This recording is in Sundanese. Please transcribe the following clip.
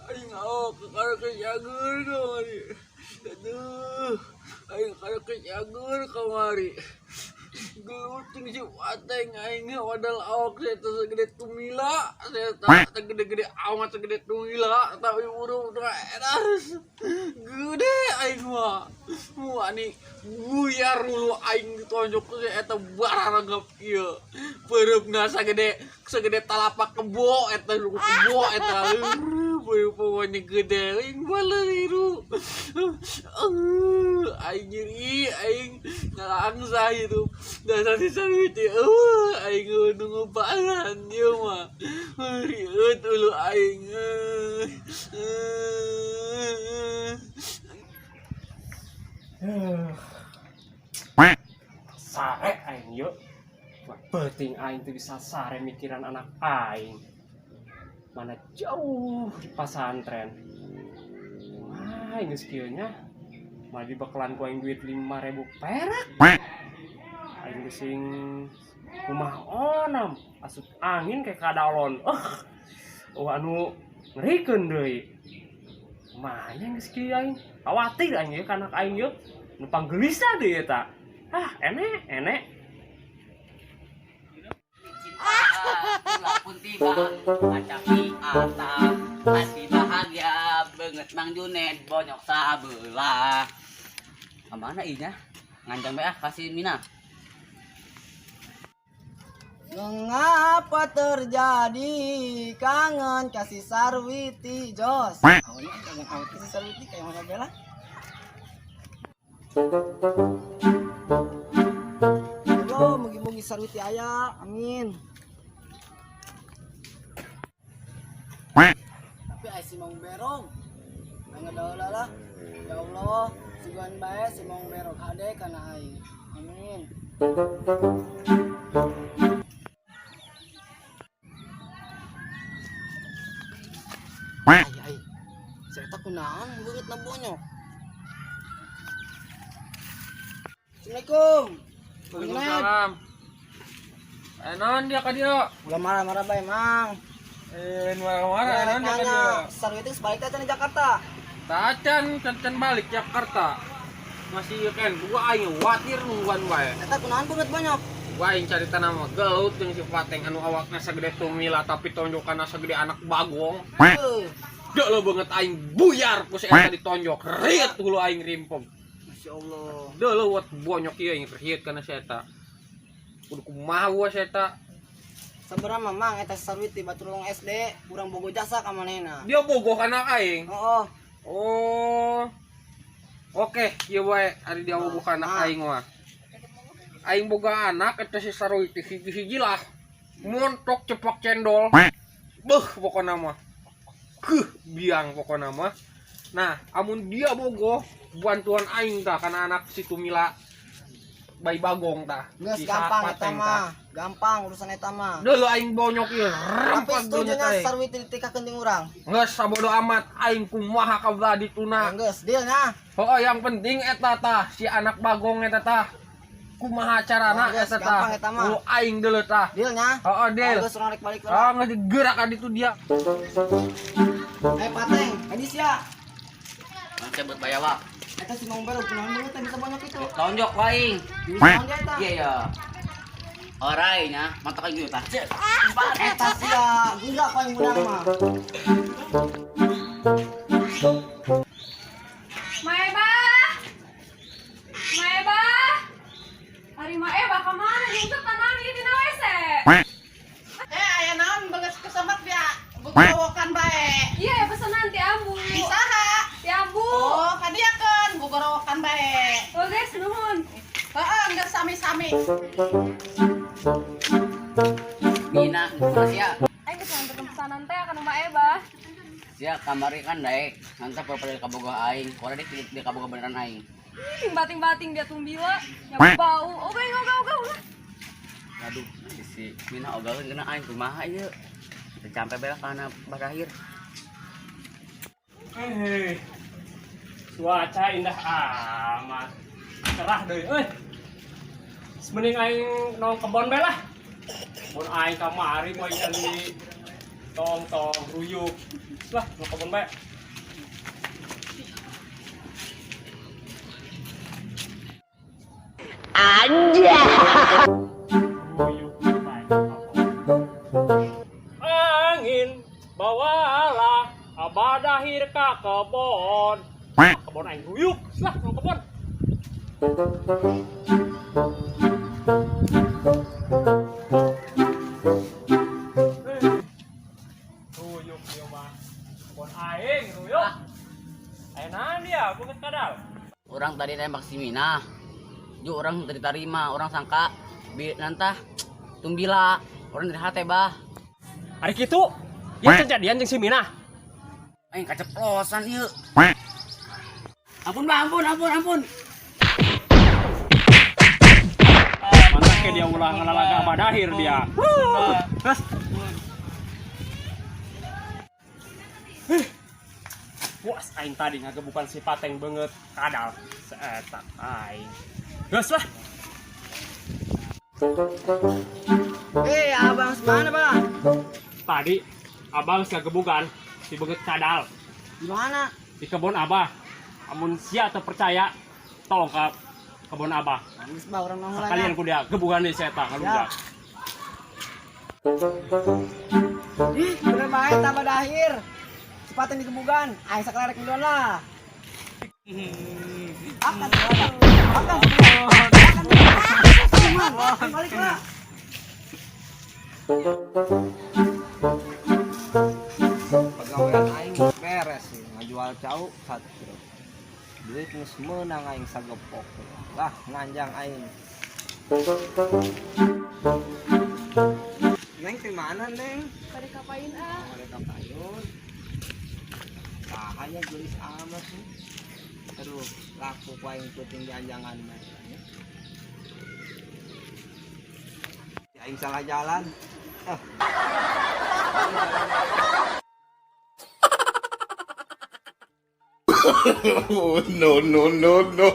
Aing awak karek cager kamari. Aduh, aing karek cager kamari. Gelut jeung si Ateng aing wadal awak saya teh segede tumila, saya teh segede-gede amat segede tumila, tapi burung teh edas. Gede aing mah. Wah nih buyar dulu aing ditonjok ku si eta baranggap ieu. Peureupna sagede segede talapak kebo eta kebo eta. Pokoknya gede aing baleriru. Aing nyeri aing ngalangsa gitu. Dasar si Sarwiti aing nu ngebalan ieu mah. Rieut ulu aing. Sare aing yuk. Buat beuting aing tuh bisa sare mikiran anak aing. Mana jauh di pasantren. Wah, geus kieu nya. Malah dibekalan ku aing duit 5.000 perak. Aing geus sing kumaha onam asup angin kayak kadalon. Oh anu ngerikeun deui. Kumaha geus kieu aing? Khawatir aing ye ka anak aing ye. Nu panggelisah deui eta. Ah, enek, enek. Cinta pun tiba kacapi atap hati bahagia banget Mang Junet bonyok sabelah. Kemana inya nganjang be ah kasih Mina. Mengapa terjadi kangen kasih Sarwiti Jos? Awalnya kangen awet kasih Sarwiti kayak mana bela? Allah, mugi-mugi Sarwiti aya, amin. Tapi ai si Mang Berong, aing lah lah. Ya Allah, sugan bae si Mang Berong hade kana aing. Amin. Ai ai. Saya tak kunaon beungeut na bonyok. Assalamualaikum. Waalaikumsalam. Eh naon dia ka dieu? Ulah marah-marah bae, Mang. Eh marah-marah naon dia ka dieu? Sarwiti geus balik teh di Jakarta. Tacan can balik Jakarta. Masih ieu kan gua aing khawatir nungguan wae. Eta kunaon beungeut bonyok? Gua aing carita nama gelut jeung si Fateng anu awakna sagede tumila tapi tonjokanna segede anak bagong. Heuh. Deuleu beungeut aing buyar ku si eta ditonjok. Riet hulu aing rimpem. Masya Allah. Deuleu wat bonyok ieu aing riet kana si eta. Kudu kumaha gua si eta. Sabaraha Mang eta Sarwiti batur urang SD, urang bogo jasa ka manehna. Dia bogoh kana aing. Heeh. Oh. Oke, ieu wae ari dia bogoh kana aing mah. Aing boga anak eta si Sarwiti hiji-hiji lah. Montok cepak cendol. Beuh pokona mah. Keuh biang pokona mah. Nah, amun dia bogoh bantuan aing tah kana anak si Tumila bayi bagong tah. Geus Si gampang eta Pateng mah. tah. Gampang urusan eta mah. Deuleu aing bonyok ieu. Tapi Rempak setuju beungeut nya aing. Sarwiti ditikakeun jeung urang. Geus sabodo amat aing kumaha kabelah dituna. Geus deal nya. Oh, yang penting eta tah si anak bagong eta tah. Kumaha carana Oh, geus, eta tah. gampang eta mah. Lu aing deuleu tah. Deal nya. Heeh, deal. Oh, geus urang rek balik Ah, lah. geus digerak ka ditu dia. Eh Pateng, hadis ya. Mang sebut bayawa Eta si Mang Berong kunaon beungeut teh bisa bonyok itu. tonjok aing. Bisa naon dia eta? Iya ya. Orai nya mantak aing tah. Eta sia, gila kau yang budak mah. Maeba. Maeba. Ari Maeba ka mana? Nyungsep tanam ieu dina WC. Eh, aya naon beungeut kesemet ya. Bukawokan bae. Iya ya pesenan ti Ambu. Isaha? sami. Mina, sia. Aing geus nganterkeun pesanan teh ka Mak Ebah. Sia kamari kan daek, nantap pada kabogoh aing. Kora di kabogoh beneran aing. Ih, bating-bating dia tumbila, nya bau. Oge oge oge ulah. Aduh, si Mina ogakeun kena aing kumaha ieu. Sampai bela kana berakhir. Cuaca indah amat. Cerah deui euy. Mending aing nong kebon bae lah. Kebon aing kamari moal ikan di tong-tong ruyuk. Lah, nong kebon bae. Anjay. Ruyuk bae. Angin bawalah abadahir ka kebon. Kebon aing ruyuk, lah nong kebon. Ruyuk ieu mah. Kebon aing ruyuk. Aya naon dia beungeut kadal. Orang tadi nembak si Mina. Ju orang tadi tarima, orang sangka bi nantah tumbila, orang dari hate bah. Ari kitu, ieu kejadian jeung si Mina. Aing kaceplosan ieu. Ampun bah, ampun, ampun, ampun. Mantap ke dia ulah ngalalaga badahir dia. Terus. Puas aing tadi ngagebukan si Pateng beungeut kadal. Seetak aing. Geus lah. Abang semana, Bang? Tadi abang geus ngagebukan si beungeut kadal. Di mana? Di kebun abah. Amun sia teu percaya, tolong ke kebun abah. Nangis bah orang nongol Sekalian ku dia gebukan di seta ngalunjak. Ih, bener bae tambah dahir. Cepatan digebugan, aing sakelarek duluan lah. Akan akan akan akan balik lah. Pagawean aing beres sih, ngajual cau satu truk. Duit geus meunang aing sagepok. Lah nganjang aing. Neng di mana, Neng? Bade kapain ah? Bade kapayun. Bahaya gelis amat sih. Aduh, laku ku aing peuting dianjangan mah. Aing salah jalan. Ah. Oh, no, no, no, no.